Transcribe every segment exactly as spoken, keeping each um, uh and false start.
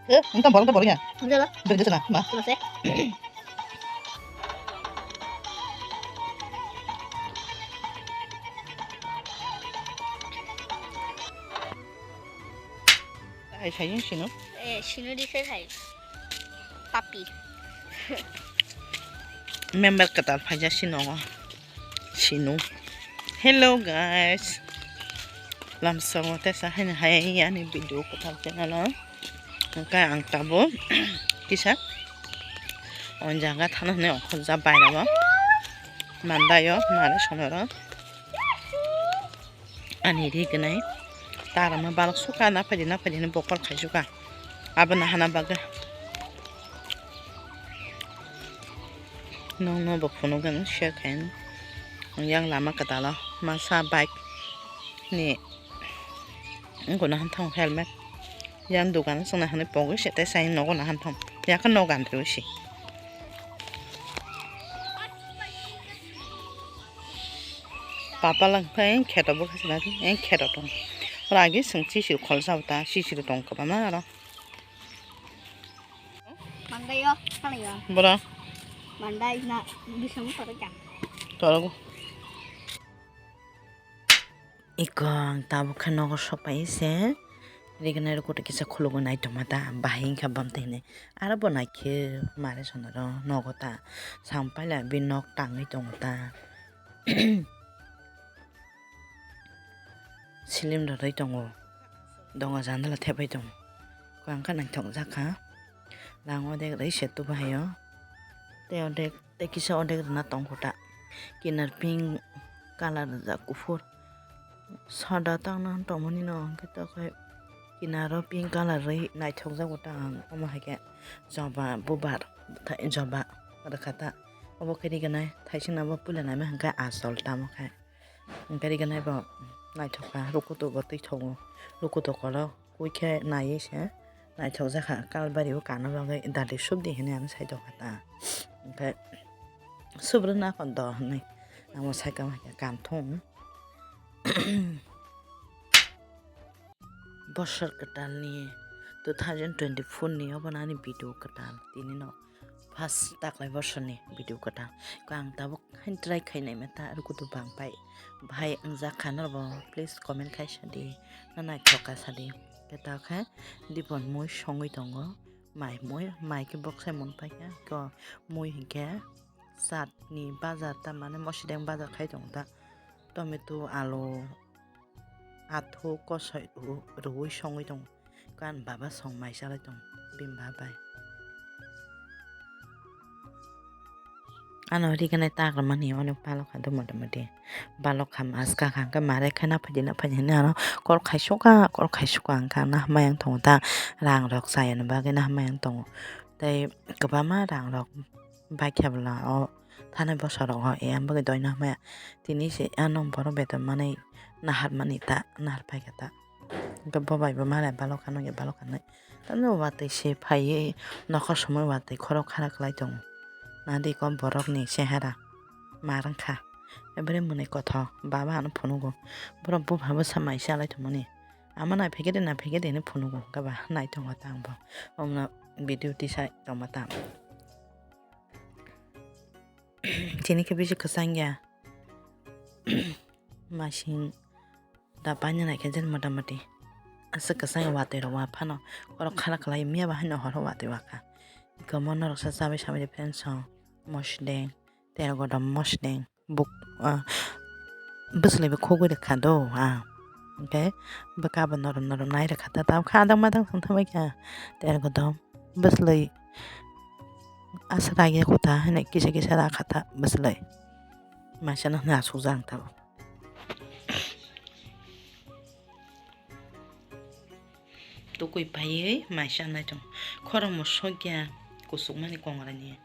Eh, entah borong, entah borong ya. Enggak lah. Udah gitu sana, ma. Selesai. Hai, hai, sino? Eh, sino di saya, hai. Papi. Member ketal paja sino. Sino. Hello guys. Lamsongo tesa haino hai ani video kwtal channel o. Hwnkhe ang tabuk kisa o jaga thana hwnwi ongkhorjak bairego. Mandaio mare sonoro. Ani ri gwnai tarama balok suka naphai di naphai di hwnwi bokol khai suka. Abo nahana bagwi. Nokno bo phunukgwi share khainw. Yang lama kwtalo masa bike ni wngkuna hanthang helmet. Yang dukano chwngna hwnwi pogwi se tei sai nogo na hanthang. Yakhe nogo gandrwi se. Papa lang phai kheto bo khasina eng kheto tong. Ora agi sung chichi khol jabo ta chichi tong kwbangma aro. Mandai yo, sana yo. Bora. Mandai na bising toro jang. Toro. Iko ang tabuk khe nogo sopai se. Rignai rok kotor kisa khulugwi nai tongma ta bahai wngkha bam twi hinwi. Aro bo naikhe mare sonoro nogo ta. Sam paila bi nok tangwi tongo ta. Silim rwrwi tongo. Donga jandala thepai tongo. Kangkha naithok jakha. Rang odek rwi se tubu haio. Tei odek, tei kisa odek rwna tongkho ta. Kinar pink colour rijak kuphur. Sada tangna tongmani no hwnkhe tokhai kinaro pink colour rwi naithok jago ta ang. Omo hai khe joba bubar, joba rwkha ta. Obo khe riganai thaisingna bo puila naima hwnkhe achol tamo khe. Hwnkhe riganai bo naithok kha, rukutu bo twi thongo, rukutu kolok. Koi khe naiwi se naithok jakha, kalbari o kana bagwi dali subdi hinwi ang sai tongkha ta. Hwnkhe subrwna kon do hinwi ang bo sai tongkha khe kanthong. Bosor kwtalni two thousand twenty-four ni obo nani video kwtal tini no. First taklai bosorni video kwtal. Ko ang tabuk hain try khainai mata rukutu bang pai. Bahai wngjak kha norbo, please comment khai sadi. Na naithok kha sadi. Khe ta khe dipon mui songwi tongo. Mai mui, mai khe boksai mun pai kha. Ko mui hinkhe chatni bazar ta mane mosideng bazar khai tongo ta. Tomato, alu, athuk kosoi rw-, rwui songwi tongo. Kan baba song mai chalai tongo bini baba bai. Ano riganai tagra mani onek balok kha do motamoti. Balok kha maska kha hwnkhe mare khe naphai di naphai di hinwi ano kol khai suka kol khai suka hwnkhe ano hamya wng tongo ta rang rok chayani bagwi no hamya wng tongo. Tei kwbangma rang rok bai khe bwla o thanai bwsarok o e ang bagwi doino hamya tini se ano borok beton manwi nahar mani ta nahar paikha ta. Hwnkhe bo bai bo malai balok kha nokni balok kha nai. Tamo watwi se phaiwi nokha somoi watwi khorok khara khlai tongo. Nadi ko borokni chehara ma rwngkha. Ebere mwnwi kothok baba ano phunugo. Borok bupha bwsa mai chalai tongmani. Ama naiphikhe de naiphikhe de hinwi phunugo. Hwnkhe ba nai tongo ta ang bo. Omno video tisai tongma ta. Chini khe bisi kwchang ya. Masing da paina nai khe jen motamoti. Aswk kwchang ya watwi rok ma phano. Borok khara khlai miya ba haino horo watwi wakha. Iko mo norok sa chabai sabai de friends song. Mosdeng. Tei aro godom mosdeng. Buk, ah, bwswlaibo khogwi rwkha do, ah. Hwnkhe bwkha bo norom norom nai rwkha ta, tabukhe adang madang thang thamwi kha. Tei aro godom bwswlai aswk ragya kho ta, hwnwi kisa kisa rakha ta bwswlai. Maisano hwnwi achukjak ang tabuk. Tukui paiwi mai chanai tong. Khorokmo sokya kuchukmani kongrani.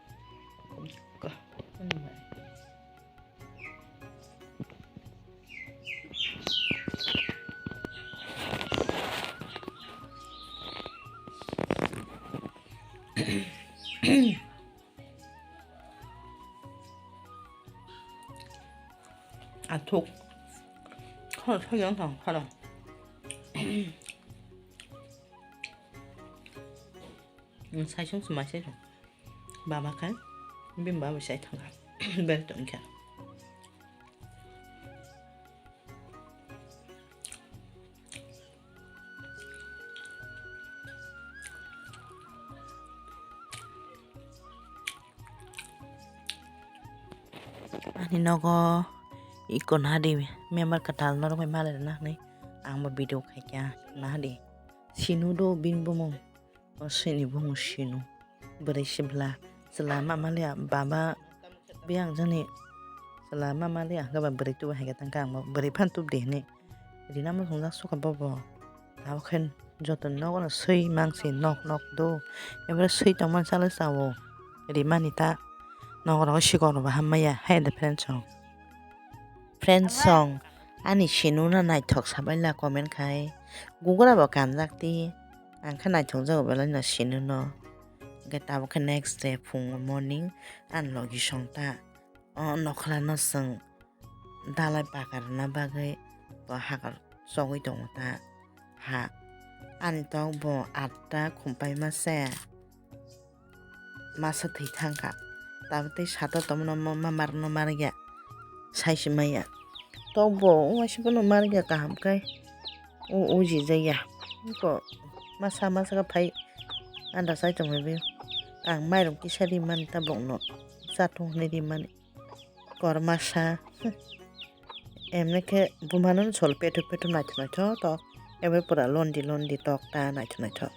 Athuk. Khorok sokya wngkha khorok. Saisung se mai saisung. Baba khe bini baba sai thangkha. Bere tongkha. Ani nogo iko nahadi member kwtal norok bai malai rwna hinwi ang bo video khaikha nahadi. Sinu do bini bumung, o sini bumung sinu. Bwrwi sibla chwla ma maliya baba biyang jani chwla ma maliya hwnkhe ba bwrwi tubu haikhe tangkha ang bo bwrwi phan tubdi hinwi. Rina muchungjak sukha bobo. Abo khe joto nogono swi mangsi nok nok do. Ebole swi tongmani chalai chao. Rimani ta nogoro sikok rokbo hammaya. Hai de friends song. Friends song. Ani sinu no naithok sabaila comment khai. Gugura bo kanjak ti. Ang khe naithok jago belai no sinu no. Hwnkhe tabuk khe next day phung morning ani logi song ta. O nokhla no chwng dalai paka rwna bagwi bo hakor chogwi tongo ta ha. Ani tok bo atta khumpai masa, masa thwi thangkha. Tabuk tei sata tongmano ma, ma marno marya. Sai se maya. Tok bo waisa bono marya kaham khe. O, o jijaya. Iko masa masa khe phai anda sai tongmani. Ang mairum kisa rimani ta bokno. Chatung hinwi rimani. Kormasa. Emne khe bumano sol petu petu naithu naithu tok. Ebe pura londi londi tok ta naithu naithu.